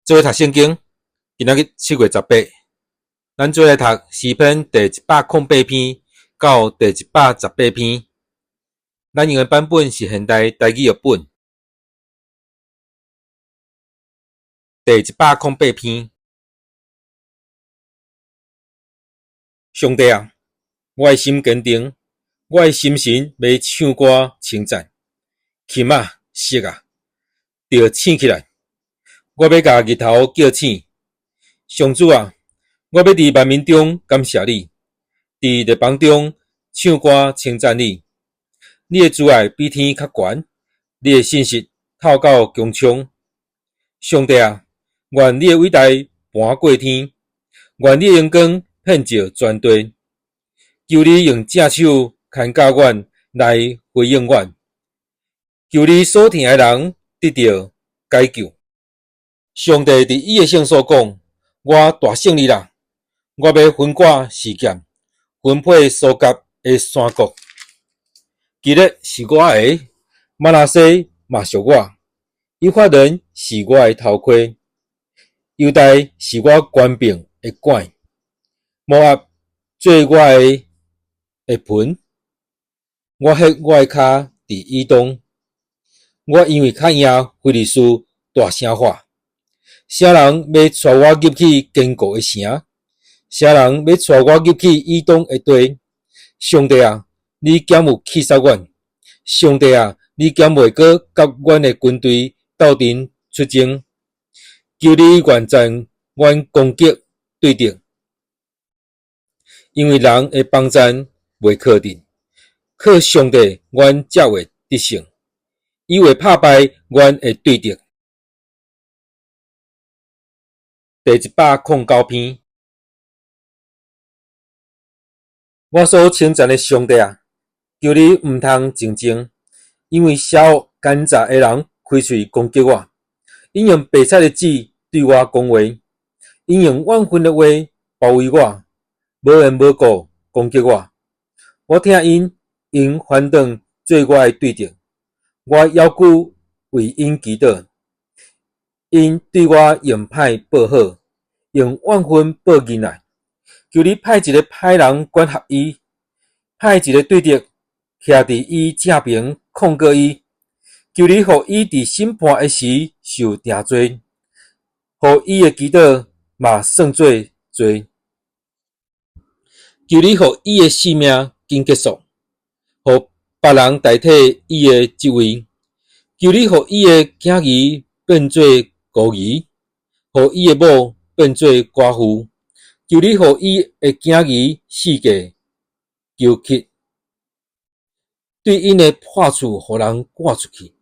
做伙讀聖經，今仔日7月18，咱做伙來讀詩篇第108篇到第118篇。咱用的版本是現代台語譯本。第108篇，上帝啊，我的心堅定，我的心神欲唱歌稱讚。琴啊，瑟啊，著醒起來！我欲共日頭叫醒。上主啊，我欲佇萬民中感謝你，佇列邦中唱歌稱讚你。你的慈愛比天較懸，你的信實透到穹蒼。上帝啊，願你的偉大盤過天，願你的榮光遍照全地。求你用正手牽教阮來回應阮，求你所疼的人得著解救。上帝佇伊的聖所講：我大勝利啦！我欲分割示劍，分配疏割的山谷。基列是我的，瑪拿西嘛屬我。以法蓮是我的頭盔，猶大是我權柄的桿。摩押做我的下盤，我歇我的跤佇以東。我因為較贏非利士大聲喊。啥人欲帶我入去堅固的城？啥人欲帶我入去以東的地？上帝啊，你敢有棄殺阮？上帝啊，你敢袂閣佮阮的軍隊鬥陣出征？求你願讚阮攻擊對敵，因為人的幫贊袂靠得，靠上帝，阮才會得勝。伊會拍敗阮的對敵。第109篇，我所稱讚的上帝啊，求你毋通靜靜，因為邪惡奸詐的人開喙攻擊我，𪜶用白賊的舌對我講話，𪜶用怨恨的話包圍我，無緣無故攻擊我。我疼𪜶，𪜶反轉做我的對敵，我猶閣為𪜶祈禱，𪜶對我用歹報好。用怨恨報仁愛，求你派一个歹人管轄伊，派一个對敵徛佇伊正爿控告伊。求你予伊佇審判的時受定罪，予伊的祈禱嘛算做罪。求你予伊的性命緊結束，予別人代替伊的職位。求你予伊的囝兒變做孤兒，予伊的某變做寡婦，求你予伊的囝兒四界求乞，對𪜶的破厝予人趕出去。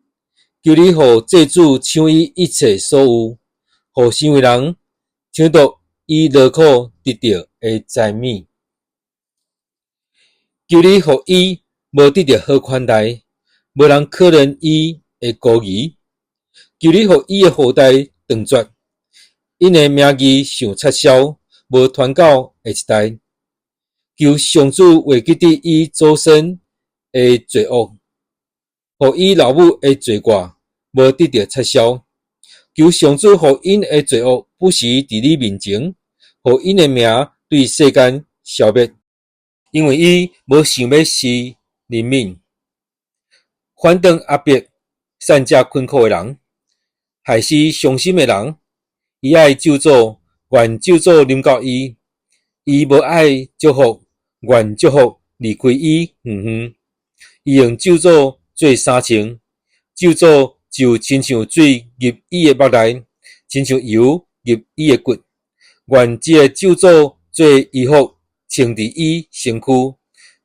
求你予債主搶伊一切所有，予身為人搶奪伊勞苦得著的財物。求你予伊無得著好款待，無人可憐伊的孤兒。求你予伊的後代斷絕。𪜶的名字像擦銷，無傳到下一代。求上主會記得伊祖先的罪惡，予伊老母的罪過無得著擦銷。求上主予𪜶的罪惡不時佇你面前，予𪜶的名對世間消滅。因為伊無想欲施憐憫，反轉壓迫散者困苦的人，害死傷心的人。伊愛咒詛，願咒詛臨到伊；伊無愛祝福，願祝福離開伊遠遠。伊用咒詛做衫穿，咒詛就親像水入伊的目內，親像油入伊的骨。願這个咒詛做衣服穿佇伊身軀，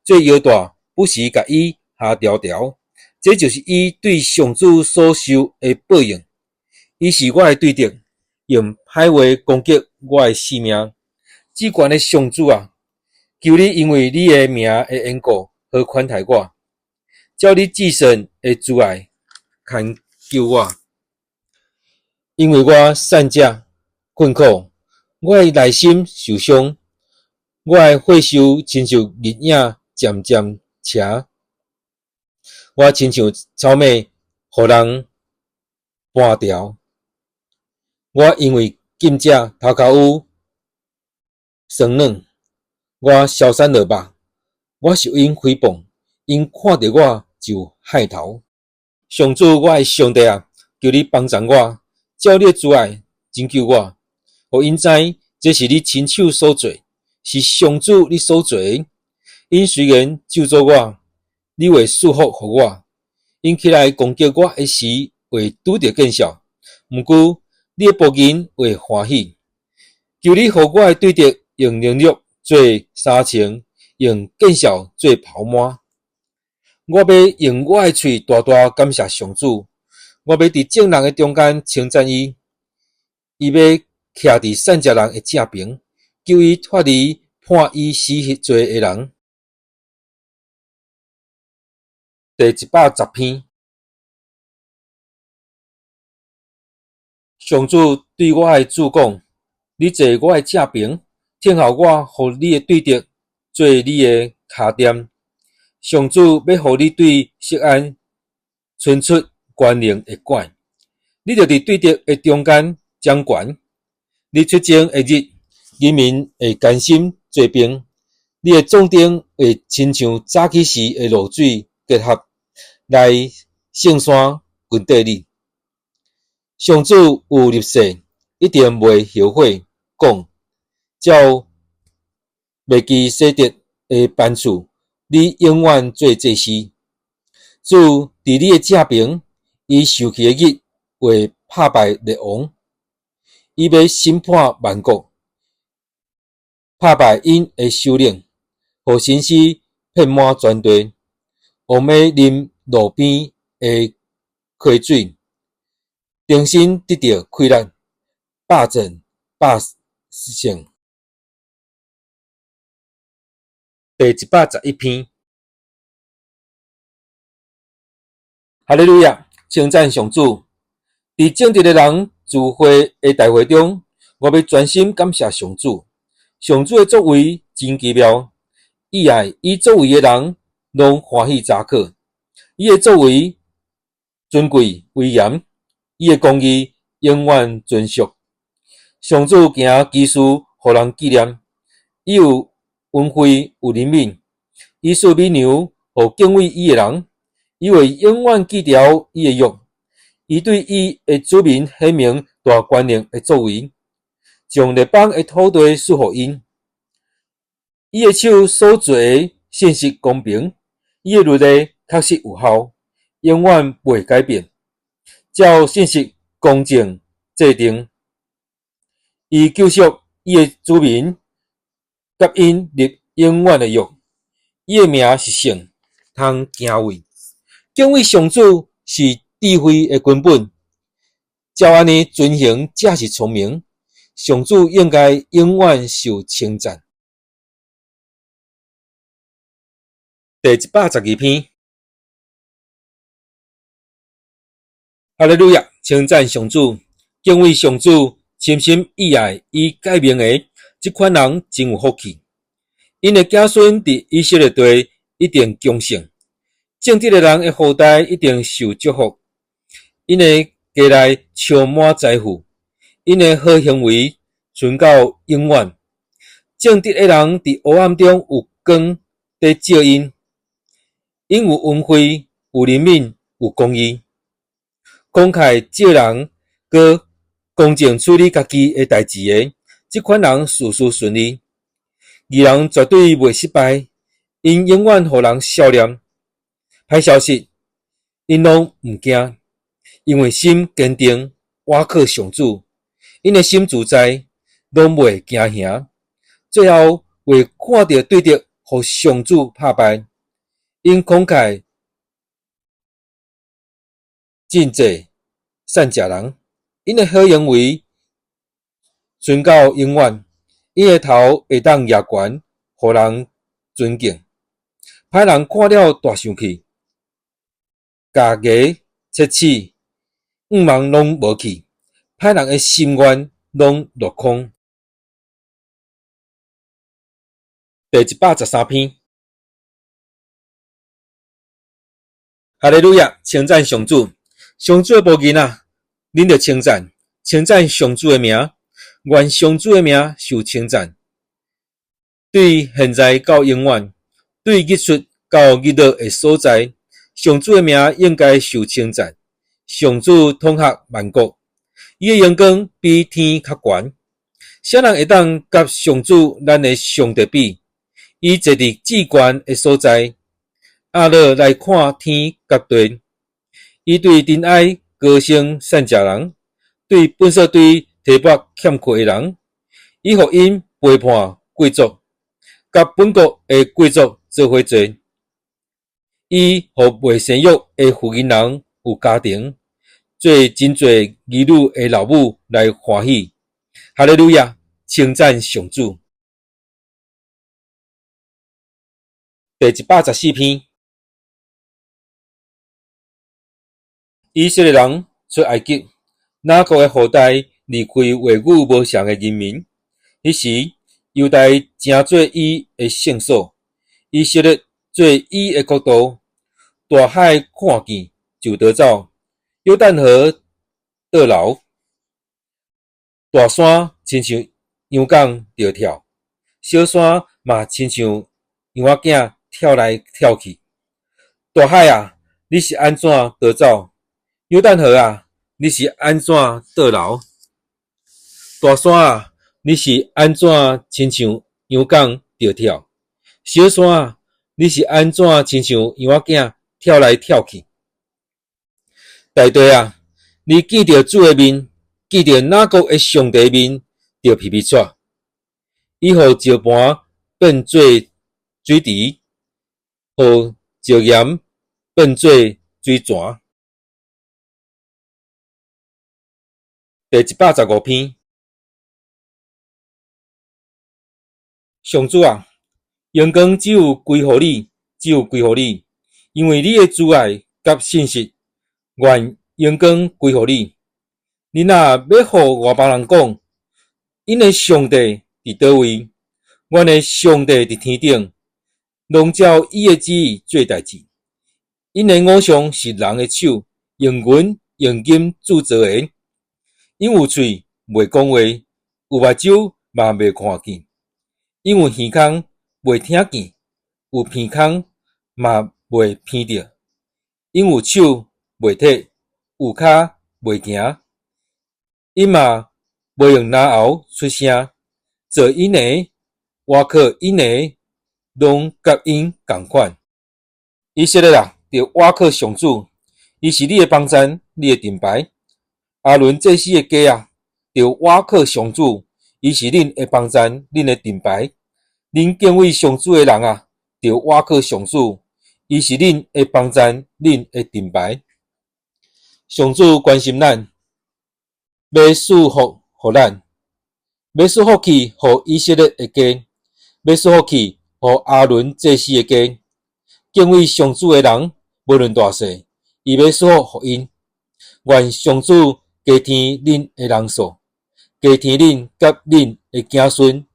做腰帶不時共伊合牢牢。這就是伊對上主所受的報應。伊是我的對敵。用歹話攻擊我的性命。至懸的上主啊，求你因為你的名的緣故，好寬待我，照你至聖的慈愛牽救我。因為我散者困苦，我的內心受傷，我的血壽親像日影漸漸斜，我親像草蜢予人搬掉。我因為禁食，頭殼有酸軟，我消散落肉，我受𪜶誹謗，𪜶看著我就害頭。上主，我的上帝啊，求你幫贊我，照你的慈愛拯救我，予𪜶知這是你親手所做，是上主你所做的。𪜶雖然咒詛我，你會賜福予我。𪜶起來攻擊我的時，會拄著見笑。毋過你的僕人會歡喜。求你予我的對敵用凌辱做衫穿，用見笑做袍滿。我欲用我的喙大大感謝上主，我欲佇眾人的中間稱讚伊。伊欲徛佇散食人的正爿，救伊脫離判伊死罪的人。第110篇，上主對我的主講：你坐我的正爿，等候我予你的對敵做你的跤墊。上主欲予你對錫安伸出權能的拐，你著佇對敵的中間掌權。你出征的日，人民會甘心做兵。你的壯丁會親像早起時的露水結合，來聖山跟綴你。上主有立誓，一定袂後悔，講照麥基洗德的班次，你永遠做祭司。主佇你的正爿，伊受氣的日會拍敗列王，伊欲審判萬國，拍敗𪜶的首領，予神師遍滿全地。王欲啉路邊的溪水，重新得著氣力，百戰百勝。第111篇，哈利路亞！稱讚上主。佇正直的人聚會的大會中，我欲專心感謝上主。上主的作為真奇妙，伊愛伊作為的人攏歡喜查考。伊的作為尊貴威嚴，伊的公義永遠存續。上主行奇事，予人紀念。伊有恩惠，有憐憫，伊賜美糧予敬畏伊的人。伊會永遠記牢伊的約。伊對伊的子民顯明大權能的作為，將列邦的土地賜予𪜶。伊的手所做的信實公平，伊的律例確實有效，永遠袂改變。照信實公正制定，伊救贖伊的子民，佮𪜶立永遠的約。伊的名是聖，通敬畏。敬畏上主是智慧的根本，照按呢遵行才是聰明。上主應該永遠受稱讚。第112篇，哈利路亞！稱讚上主，敬畏上主，深深意愛伊誡命的，這款人真有福氣。𪜶的子孫佇以色列地一定強盛，正直的人的後代一定受祝福。𪜶的家內充滿財富，𪜶的好行為存到永遠。正直的人佇黑暗中有光佇照𪜶，𪜶有恩惠，有憐憫，有公義。慷慨借人，閣公正處理家己的代誌的，這款人事事順利。義人絕對袂失敗，𪜶永遠予人笑臉。歹消息，𪜶攏毋驚，因為心堅定，倚靠上主，𪜶的心自在，攏袂驚嚇。最後會看著對敵予上主拍敗，𪜶慷慨賑濟散食人，𪜶的好行為存到永遠，𪜶的頭會當舉懸，予人尊敬。歹人看了大生氣，咬牙切齒，願望攏無去，歹人的心願攏落空。第113篇，哈利路亞！稱讚上主，上主的僕人啊，恁著稱讚，稱讚上主的名，願上主的名受稱讚。對現在到永遠，對日出到日落的所在，上主的名應該受稱讚。上主統轄萬國，伊的榮光比天較懸。啥人會當佮上主咱的上帝比？伊坐佇至懸的所在，向落來看天佮地。伊對低矮高升散食人，對糞埽堆提拔欠缺的人，伊予𪜶陪伴貴族，佮本國的貴族做伙坐。伊予未生育的婦人人有家庭，做真濟兒女的老母來歡喜。哈利路亞，稱讚上主。第114篇，以色列人出埃及，雅各的後代離開話語無仝的人民。彼時，猶大成做伊的聖所，以色列做伊的國度。大海看見就逃走，約旦河倒流，大山親像羊犅著跳，小山嘛親像羊仔囝跳來跳去。大海啊，你是按怎逃走？約旦河啊，你是按怎倒流？大山啊，你是按怎親像羊犅著跳？小山啊，你是按怎親像羊仔囝跳來跳去？大地啊，你見著主的面，見著雅各的上帝面，就皮皮掣。伊予石盤變做水池，予石岩變做水泉。第115篇，上主啊，榮光只有歸予你，只有歸予你，因為你的慈愛佮信實，願榮光歸予你。你若欲予外邦人講，𪜶的上帝佇佗位？阮的上帝佇天頂，攏照伊的旨意做代誌。𪜶的偶像是人的手，用銀用金鑄造的。𪜶有喙袂講話，有目睭嘛袂看見。𪜶有耳孔袂聽見，有鼻孔嘛袂鼻著。𪜶有手袂提，有跤袂行。𪜶嘛無用嚨喉出聲，造𪜶的、倚靠𪜶的，攏佮𪜶仝款。以色列啊，著倚靠上主，伊是你的幫贊，你的盾牌。亞倫祭司的家啊，著倚靠上主，伊是恁的幫贊，恁的盾牌。恁敬畏上主的人啊，著倚靠上主，伊是恁的幫贊，恁的盾牌。上主關心咱，欲賜福予咱，欲賜福氣予以色列的家，欲賜福氣予亞倫祭司的家。敬畏上主的人，無論大細，伊欲賜福予𪜶。願上主加添恁的人數，加添恁佮恁的子孫。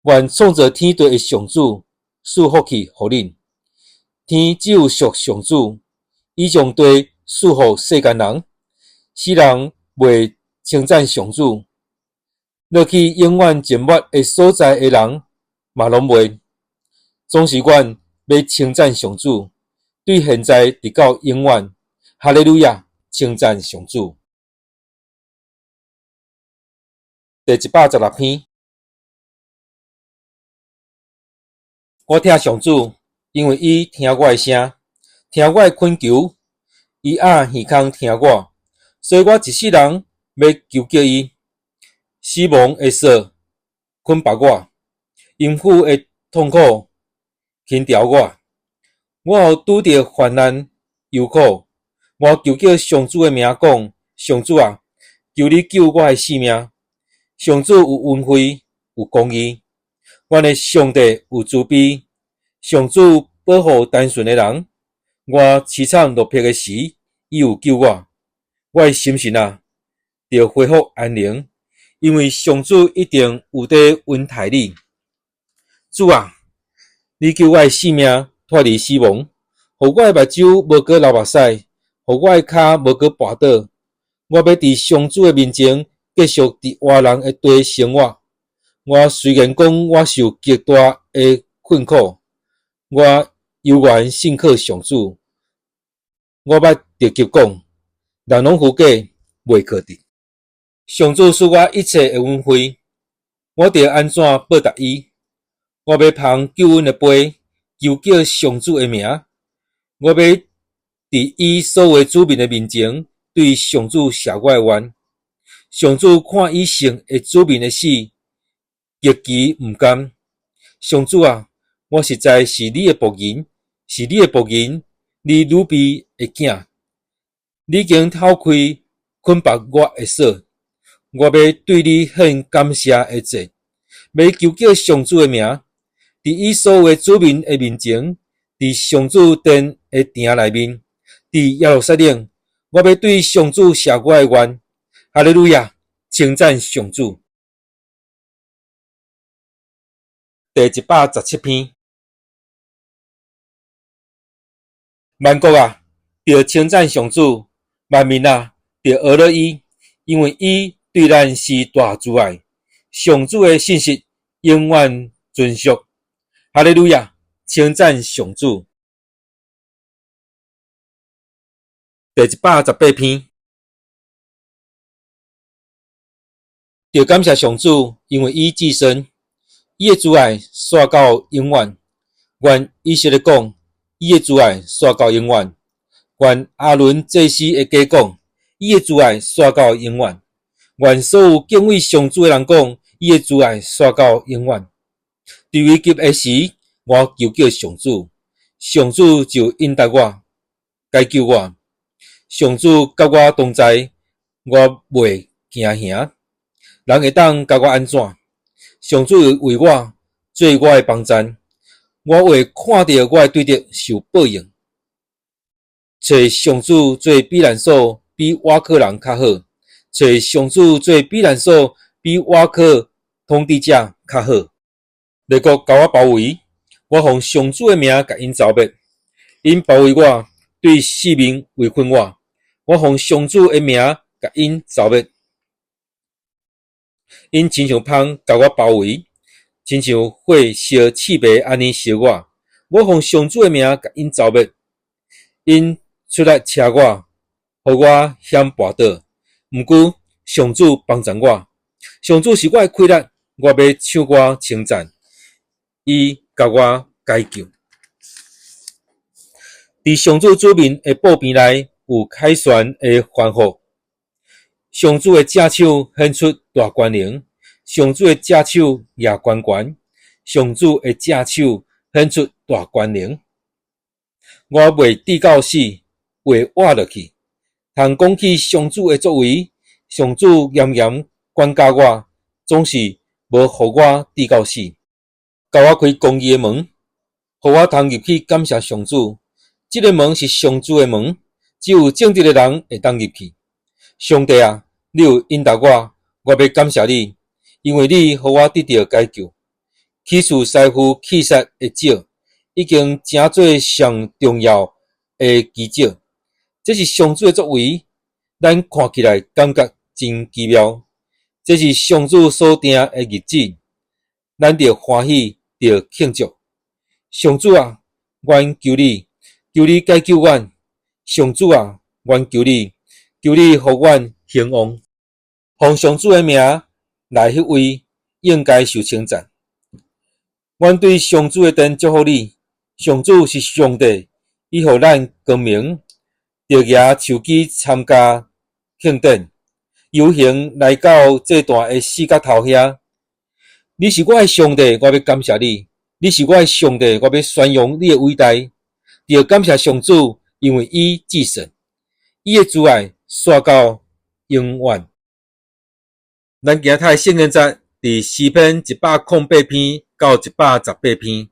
願創造天地的上主賜福氣予恁。天只有屬上主，伊將地賜予世間人，使人袂稱讚上主。落去永遠靜默的所在的人嘛攏袂。總是阮欲稱讚上主，對現在直到永遠。哈利路亞！稱讚上主。第116篇，我疼上主，因為伊聽我的聲，聽我的懇求，伊掩耳孔聽我，所以我一世人欲求告伊。死亡的索捆縛我，陰府的痛苦輕牢我，我予拄著患難憂苦。我求叫上主的名講，上主啊，求你救我的性命。上主有恩惠，有公義，阮的上帝有慈悲。上主保護單純的人，我淒慘落魄的時，伊有救我。我的心神啊，著恢復安寧，因為上主一定有佇恩待你。主啊，你救我的性命脫離死亡，予我的目睭無閣流目屎，予我的跤無閣跋倒。我欲佇上主的面前繼續佇活人的地生活。我雖然講我受極大的困苦，我猶原信靠上主。我捌直急講，人攏虛假，袂可得。上主賜我一切的恩惠，我著按怎報答伊？我欲捧救恩的杯，求叫上主的名。我欲佇伊所有子民的面前，對上主謝我的願。上主看以聖的子民的死，極其毋甘。上主啊，我實在是你的僕人，是你的僕人，你女婢的囝。你已經透開捆縛我的索，我欲對你獻感謝的祭，欲求叫上主的名，佇伊所有子民的面前，佇上主殿的埕內面，佇耶路撒冷，我欲對上主謝我的願。哈利路亞，稱讚上主。第117篇，萬國啊，著稱讚上主；萬民啊，著學樂伊，因為伊對咱是大慈愛。上主的信實永遠存續。哈利路亞，稱讚上主。第118篇，著感謝上主，因為伊至聖，伊的慈愛續到永遠。願以色列講，伊的慈愛續到永遠。願亞倫祭司的家講，伊的慈愛續到永遠。願所有敬畏上主的人講，伊的慈愛續到永遠。佇危急的時，我求叫上主，上主就應答我，解救我。上主佮我同在，我袂驚嚇。人會當共我按怎？上主為我做我的幫贊，我會看著我的對敵受報應。揣上主做避難所，比倚靠人較好；揣上主做避難所，比倚靠統治者較好。列國共我包圍，我奉上主的名共𪜶剿滅。𪜶包圍我，對四面圍困我，我奉上主的名共𪜶剿滅。𪜶親像蜂共我包圍，親像火燒刺蝟按呢燒我。我奉上主的名共𪜶剿滅。𪜶出來車我，予我險跋倒。毋過上主幫贊我，上主是我的氣力，我欲唱歌稱讚伊，共我解救。佇上主子民的布棚內有凱旋的歡呼。上主的正手顯出大權能，上主的正手舉懸懸，上主的正手顯出大權能。我袂至到死，袂活落去。通講起上主的作為，上主嚴嚴管教我，總是無予我至到死。共我開公義的門，予我通入去感謝上主。這个門是上主的門，只有正直的人會當入去。上帝啊，你有應答我，我欲感謝你，因為你予我得著解救。起初師傅氣煞的少，已經成做上重要的基石。這是上主的作為，咱看起來感覺真奇妙。這是上主所定的日子，咱著歡喜，著慶祝。上主啊，阮求你，求你解救阮。上主啊，阮求你，求你予阮興旺。奉上主的名來彼位，應該受稱讚。阮對上主的殿祝福你。上主是上帝，伊予咱光明，著舉手機參加慶典，遊行來到祭壇的四角頭遐。你是我的上帝，我欲感謝你。你是我的上帝，我欲宣揚你的偉大。著感謝上主，因為伊至聖，伊的慈愛續到永遠。咱今仔讀的聖經節佇詩篇108篇到118篇。